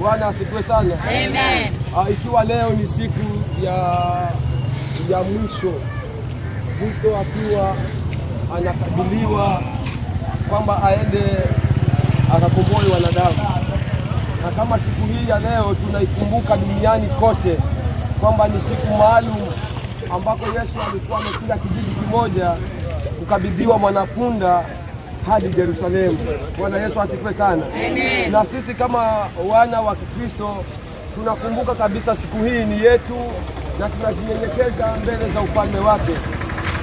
Bwana asifiwe sana. Amen. Ikiwa leo ni siku ya mwisho, Kristo akiwa anakabiliwa kwamba aende akakomboe wanadamu. Na kama siku hii ya leo tunaikumbuka duniani kote kwamba ni siku maalum ambako Yesu alikuwa amefika kijiji kimoja kukabidhiwa mwanapunda hadi Yerusalemu. Bwana Yesu asifiwe sana. Amen. Na sisi kama wana wa Kikristo tunakumbuka kabisa siku hii ni yetu na tunajinyenyekeza mbele za ufalme wake.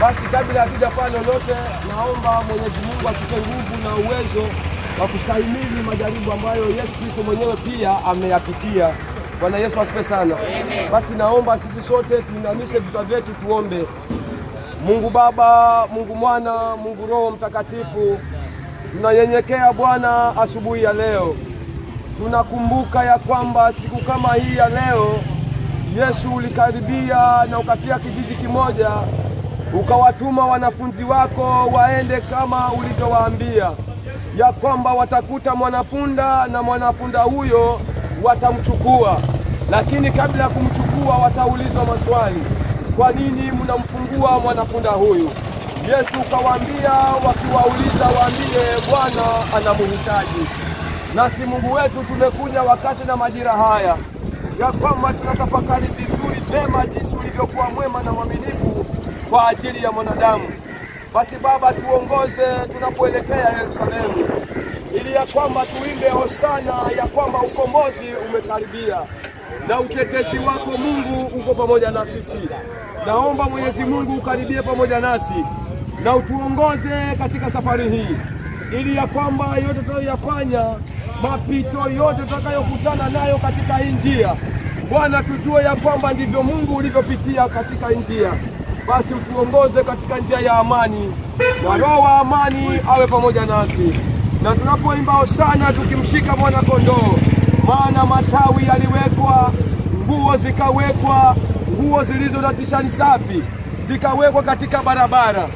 Basi kabla hatujafanya lolote, naomba Mwenyezi Mungu atupe nguvu na uwezo wa kustahimili majaribu ambayo Yesu Kristo mwenyewe pia ameyapitia. Bwana Yesu asifiwe sana. Amen. Basi naomba sisi sote tuinamishe vichwa vyetu tuombe. Mungu Baba, Mungu Mwana, Mungu Roho Mtakatifu, tunanyenyekea Bwana asubuhi ya leo. Tunakumbuka ya kwamba siku kama hii ya leo Yesu ulikaribia na ukafia kijiji kimoja, ukawatuma wanafunzi wako waende kama ulivyowaambia, ya kwamba watakuta mwanapunda na mwanapunda huyo watamchukua. Lakini kabla ya kumchukua wataulizwa maswali. Kwa nini mnamfungua mwanapunda huyu? Yesu kawaambia, wakiwauliza waambie Bwana anamhitaji. Nasi Mungu wetu tumekuja wakati na majira haya ya kwamba tunatafakari vizuri vema jinsi ulivyokuwa mwema na mwaminifu kwa ajili ya mwanadamu. Basi Baba, tuongoze tunapoelekea Yerusalemu, ili ya kwamba tuimbe hosana ya kwamba ukombozi umekaribia na utetezi wako Mungu uko pamoja na sisi. Naomba Mwenyezi Mungu ukaribie pamoja nasi na utuongoze katika safari hii, ili ya kwamba yote tunayoyafanya, mapito yote tutakayokutana nayo katika hii njia, Bwana tujue ya kwamba ndivyo Mungu ulivyopitia katika njia. Basi utuongoze katika njia ya amani, na Roho wa amani awe pamoja nasi. Na tunapoimba hosana tukimshika mwana kondoo, maana matawi yaliwekwa, nguo zikawekwa, nguo zilizo na tishani safi zikawekwa katika barabara,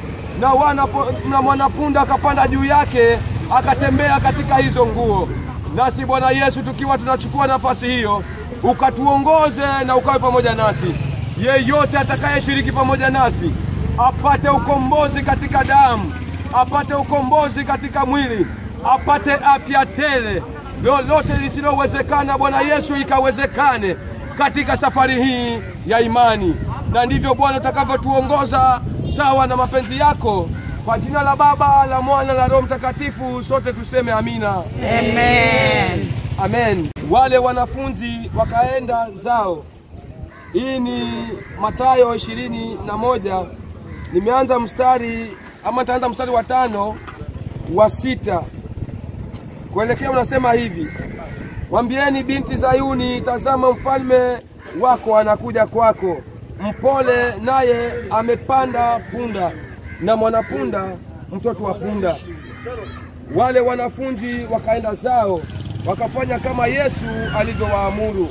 na mwanapunda akapanda juu yake akatembea katika hizo nguo. Nasi Bwana Yesu tukiwa tunachukua nafasi hiyo, ukatuongoze na ukawe pamoja nasi. Yeyote atakayeshiriki pamoja nasi apate ukombozi katika damu, apate ukombozi katika mwili, apate afya tele. Lolote lisilowezekana Bwana Yesu ikawezekane katika safari hii ya imani. Na ndivyo Bwana utakavyotuongoza sawa na mapenzi yako. Kwa jina la Baba, la Mwana, la Roho Mtakatifu, sote tuseme amina. Amen. Amen. Wale wanafunzi wakaenda zao. Hii ni Mathayo 21. Nimeanza mstari ama nitaanza mstari wa 5 wa 6 kuelekea, unasema hivi: Mwambieni binti Zayuni, tazama mfalme wako anakuja kwako, mpole, naye amepanda punda, na mwanapunda, mtoto wa punda. Wale wanafunzi wakaenda zao, wakafanya kama Yesu alivyowaamuru.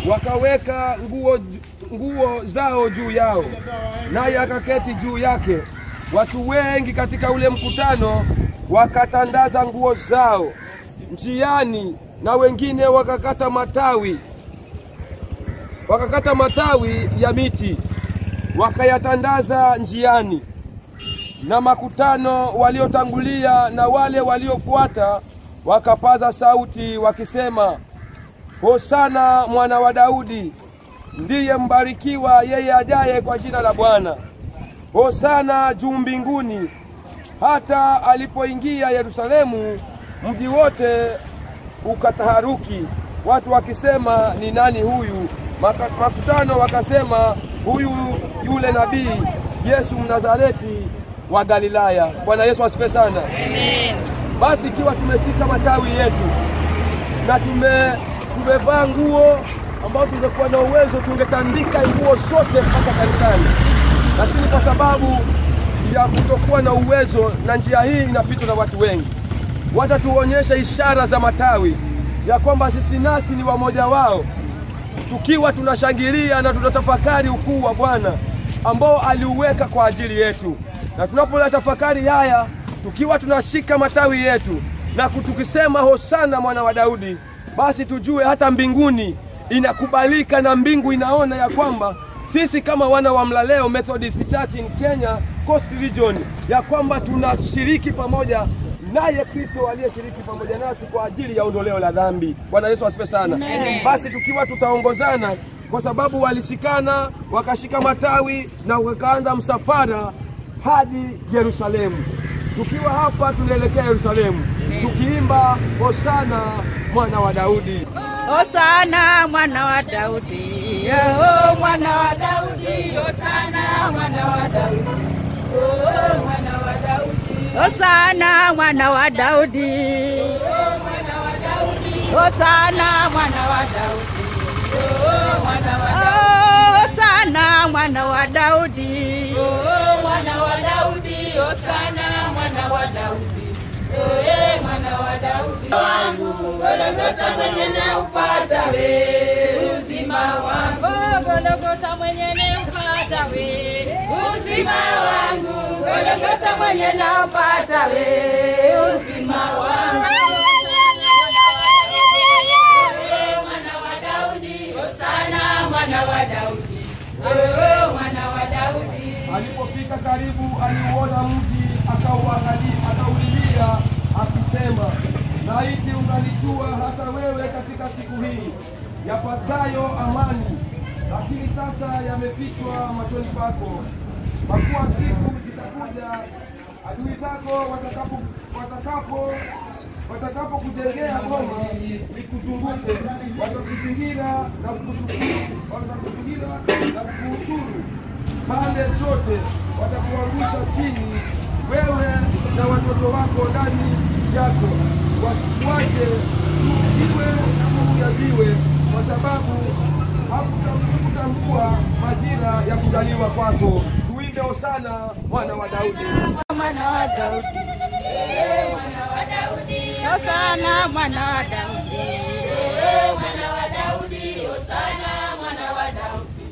Wakaweka nguo zao juu yao, naye akaketi juu yake. Watu wengi katika ule mkutano wakatandaza nguo zao njiani, na wengine wakakata matawi ya miti wakayatandaza njiani. Na makutano waliotangulia na wale waliofuata wakapaza sauti wakisema, Hosana mwana wa Daudi, ndiye mbarikiwa yeye ajaye kwa jina la Bwana, Hosana juu mbinguni. Hata alipoingia Yerusalemu, mji wote ukataharuki, watu wakisema, ni nani huyu? Makutano wakasema, huyu yule nabii Yesu Mnazareti wa Galilaya. Bwana Yesu asifiwe sana. Amen. Basi ikiwa tumeshika matawi yetu na tumevaa nguo ambao tungekuwa na uwezo tungetandika nguo zote mpaka kanisani, lakini kwa sababu ya kutokuwa na uwezo na njia hii inapitwa na watu wengi, wacha tuonyeshe ishara za matawi ya kwamba sisi nasi ni wamoja wao, tukiwa tunashangilia na tunatafakari ukuu wa Bwana ambao aliuweka kwa ajili yetu. Na tunapotafakari haya tukiwa tunashika matawi yetu na tukisema Hosana mwana wa Daudi, Basi tujue hata mbinguni inakubalika na mbingu inaona ya kwamba sisi kama wana wa Mlaleo Methodist Church in Kenya Coast Region, ya kwamba tunashiriki pamoja naye Kristo aliyeshiriki pamoja nasi kwa ajili ya ondoleo la dhambi. Bwana Yesu asifiwe sana. Amen. Basi tukiwa tutaongozana, kwa sababu walishikana wakashika matawi na wakaanza msafara hadi Yerusalemu. Tukiwa hapa tunaelekea Yerusalemu tukiimba Hosana mwana wa Daudi. Hosana mwana wa Daudi. Oh, mwana wa Daudi. Hosana mwana wa Daudi. Oh, mwana wa Daudi. Hosana mwana wa Daudi. Oh, mwana wa Daudi. Hosana mwana wa Daudi. Oh, mwana wa Daudi. Hosana mwana wa Daudi. Oh, mwana wa Daudi. Hosana mwana wa Daudi. Oh, mwana wa Daudi. Wangu Golgotha mwenye na upata we uzima wangu. Golgotha mwenye na upata we uzima wangu. Golgotha mwenye na upata we uzima wangu. Mwana wa Daudi, Hosana mwana wa Daudi. Oh, mwana wa Daudi. Alipofika karibu aliuona mji, akauangalia, akaulilia akisema, laiti ungalijua hata wewe katika siku hii yapasayo amani, lakini sasa yamefichwa machoni pako. Kwa kuwa siku zitakuja adui zako watakapo kujengea boma likuzunguke, watakuzingira na kukushukuru, watakuzingira na kukuhusuru pande zote, watakuangusha chini wewe na watoto wako ndani yako, wasikuache jiwe juu ya jiwe, kwa sababu hakutambua majira ya kuzaliwa kwako. Tuimbe Hosana mwana wa Daudi. Mwana wa Daudi. Mwana wa Daudi. Hosana mwana wa Daudi. Mwana wa Daudi. Hosana mwana wa Daudi.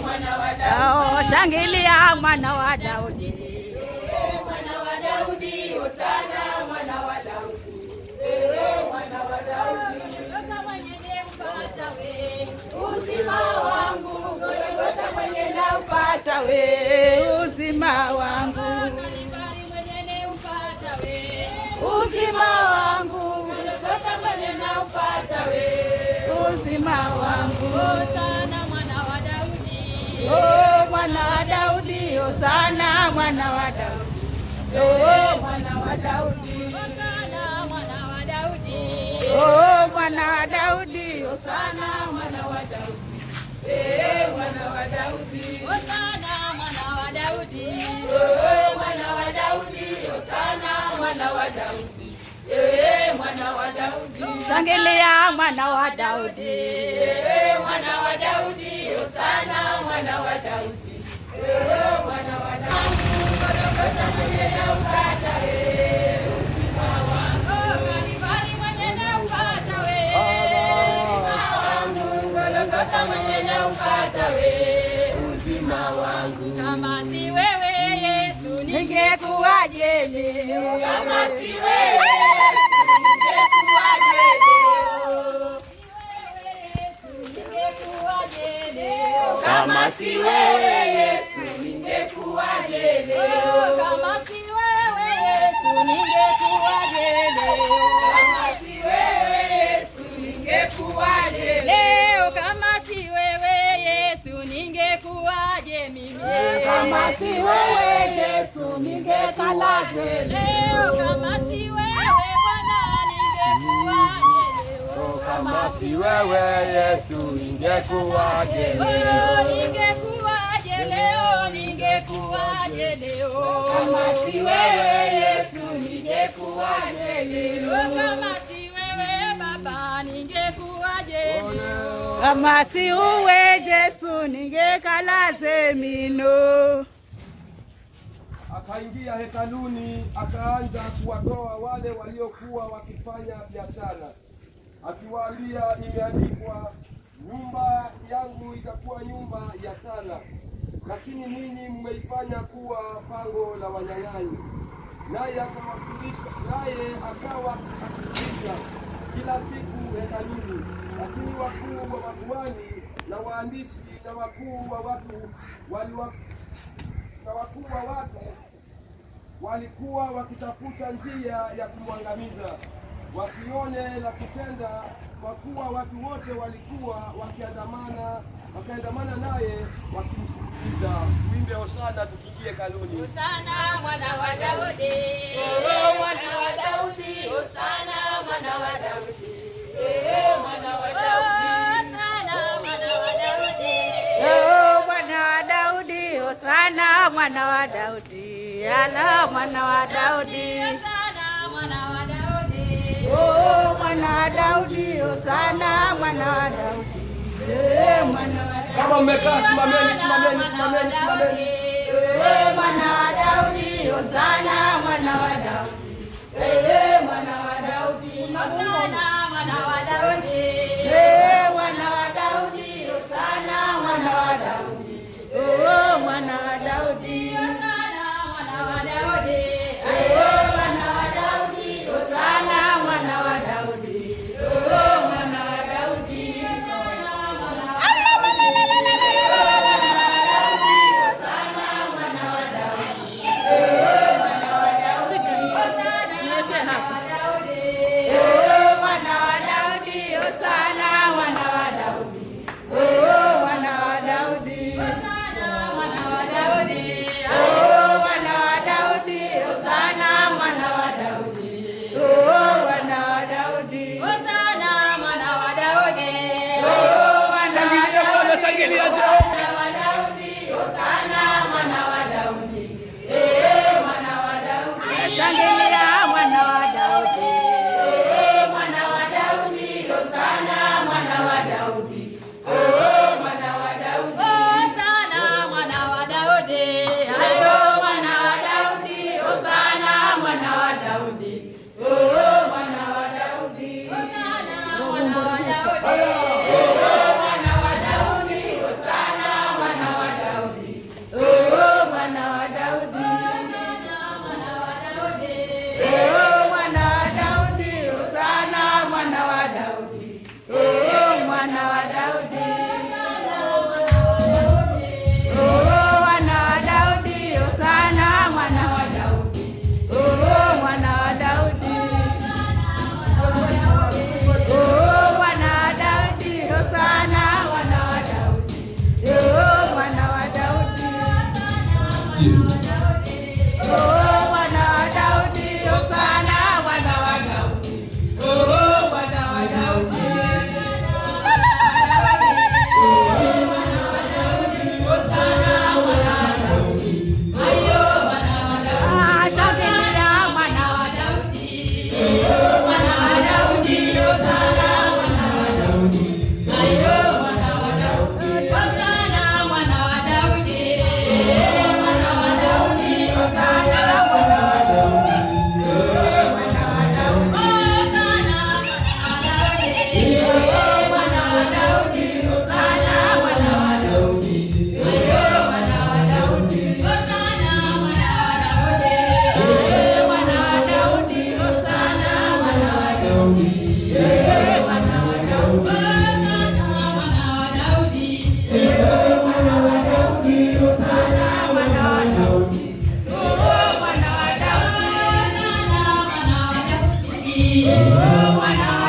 Mwana wa Daudi. Oh, shangilia mwana wa Daudi. Mwana wa Daudi. Hosana mwana wa Daudi. Mwana wa Daudi. Golgotha mwenye upata we uzima wangu. Golgotha mwenye upata we uzima wangu. Kalvari mwenye upata we uzima wangu. Golgotha mwenye upata we uzima wangu. Hosana mwana wa Daudi. Oh, mwana wa Daudi. Hosana mwana wa Daudi. Oh, mwana wa Daudi. Hosana mwana wa Daudi. Oh, mwana wa Daudi. Hosana mwana wa Daudi. Eh, mwana wa Daudi. Hosana mwana wa Daudi. Oh, mwana wa Daudi. Hosana mwana wa Daudi. Eh, mwana wa Daudi. Shangilia mwana wa Daudi. Eh, mwana wa Daudi. Hosana mwana wa Daudi. Eh, mwana wa Daudi. Golgotha mwenye upata we uzima wangu. Kalvari mwenye upata we uzima wangu. Golgotha mwenye upata we uzima wangu. Kama si wewe Yesu ningekuwaje leo? Kama si wewe Yesu ningekuwaje leo? Kama si wewe Yesu ningekuwaje leo? Kama si wewe Yesu ningekuwaje leo? Kama si wewe Yesu ningekuwaje leo? Kama si wewe Yesu ningekuwaje mimi? Kama si wewe Yesu ningekalaje leo? Kama si wewe Bwana ningekuwaje leo? Kama si wewe Yesu ningekuwaje leo? Ningekuwaje leo? Ningekuwaje leo? Kama si wewe Yesu ningekuwaje leo? Kama si wewe Baba ningekuwaje leo? Kama si uwe Yesu ningekalaze mino. Akaingia hekaluni akaanza kuwatoa wale waliokuwa wakifanya biashara, akiwaambia, imeandikwa, nyumba yangu itakuwa nyumba ya sala, lakini ninyi mmeifanya kuwa pango la wanyang'anyi. Naye akawa akifundisha kila siku hekaluni. Lakini wakuu wa makuhani na waandishi na wakuu wa watu walikuwa wakitafuta njia ya kumwangamiza, wasione la kutenda, kwa kuwa watu wote walikuwa wakiandamana naye wakimsikiliza. Tuimbe hosana tukiingie hekaluni. Hosana mwana wa Daudi, mwana wa Daudi, hosana mwana wa Daudi, mwana wa Daudi, hosana mwana wa Daudi, mwana wa Daudi, hosana mwana wa Daudi, ala mwana wa Daudi, hosana mwana wa Daudi, oh mwana wa Daudi, hosana mwana wa Daudi, mwana wa Daudi. Kama mmekaa simameni, simameni, simameni, simameni. Mwana wa Daudi, hosana mwana wa Daudi, mwana wa Daudi, hosana mwana wa Daudi, mwana wa Daudi, hosana mwana wa Daudi, oh mwana wa Daudi, hosana mwana wa Daudi, mwana wa Daudi, hosana mwana wa Daudi, oh mwana wa Daudi, hosana mwana wa Daudi, hosana mwana wa Daudi, mwana wa Daudi, hosana mwana wa Daudi, mwana wa Daudi, hosana mwana wa Daudi, oh mwana wa Daudi, hosana mwana wa Daudi, oh mwana wa Daudi, hosana mwana wa Daudi, oh mwana wa Daudi, hosana mwana wa Daudi, oh mwana wa Shangilia Bwana, shangilia Jehova. Mwana wa Daudi, hosana mwana wa Daudi, mwana wa Daudi, shangilia mwana wa Daudi, mwana wa Daudi, hosana mwana wa Daudi, oh mwana wa Daudi, hosana mwana wa Daudi, ayo mwana wa Daudi, hosana mwana wa Daudi, oh mwana wa Daudi, hosana mwana wa Daudi, mwana wa Daudi, hosana mwana wa Daudi, oh mwana wa Daudi, hosana mwana wa Daudi, oh mwana wa Daudi, hosana mwana wa Daudi, oh mwana wa Daudi, oh mwana wa Daudi, hosana mwana wa Daudi, oh mwana wa Daudi, oh mwana wa Daudi, hosana mwana wa Daudi, oh mwana wa Daudi, oh mwana wa Daudi, hosana mwana wa Daudi, oh mwana wa Daudi, hosana mwana wa Daudi, ayo mwana wa Daudi, shangilia mwana wa Daudi, mwana wa Daudi, hosana mwana wa Daudi, ayo mwana wa Daudi, hosana mwana wa Daudi, mwana wa Daudi, hosana mwana wa Daudi, mwana wa Daudi, hosana mwana wa Daudi, mwana wa Daudi, hosana mwana wa Daudi, ayo mwana wa Daudi, hosana mwana wa Daudi, mwana wa Daudi, hosana mwana wa Daudi, mwana wa Daudi, hosana mwana wa Daudi, mwana wa Daudi, hosana mwana wa Daudi, oh mwana wa Daudi, hosana mwana wa Daudi, mwana wa